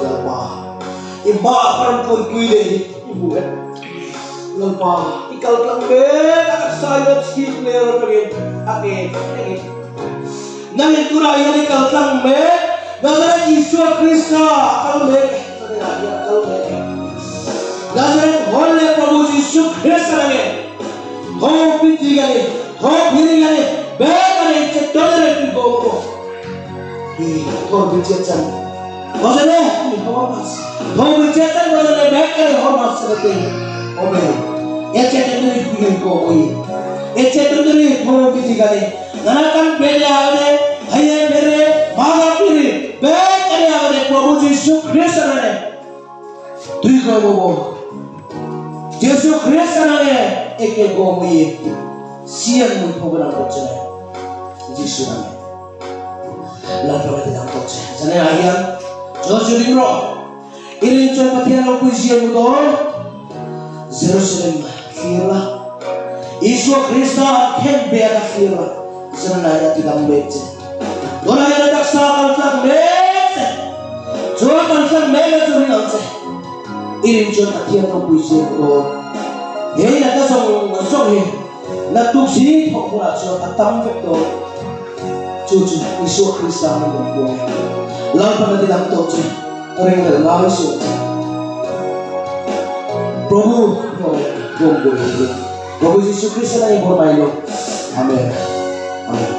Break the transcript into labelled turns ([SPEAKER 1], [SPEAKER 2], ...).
[SPEAKER 1] Lalpa. I hma a ka rawn kawnpui leh hi i hmu e. Lalpa, i kal tlang mek a taksa in a chhip ler atangin a ke thlengin. Nangin tunah hian i kal tlang mek, Nazareth Isua Krista a kal mek e, Zanenah hian a kal mek e. Nazareth hawn leh Prabhu Jesuh Krista nangin Hope i ti ka ni, Hope hi ring a ni, bek a nei che tolerate i bawm maw? Hi thawr bi che chan Bozane mi hor mas Thawr bi che chan bozane bek a nei hor mas se te Ome e che te turi kuyin ko oi e che te turi thawr bi ti ka ni Nana kan bele avade haye bere maga piri bek a nei avade Prabhu Jesu Krista nane tui ko bo Jesu Krista nane eke go mo ye sian mun phogan ang che Jesu nane Lalpa ti dang tok che chane a hian cho chu ding ro irin chuan Pathian lo pui zia mu dawn Jerusalem thlir la Isua Krista khen be ka thlir la Zan lai ti dam mek che Dona hian taksa kal tlak mek che chuan kal tlak mek na chu ring ang che irin chuan Pathian lo pui zia mu dawn hei na ta zong zong hi na tuk si thok hmunah chuan a tam vek dawn chu chu Isua Krista min rawn puang e Lalpa na ti dam tawh che ring leh ngai suh che Prabhu Prabhu Jesu Krista na i bor mai lo Amen Amen.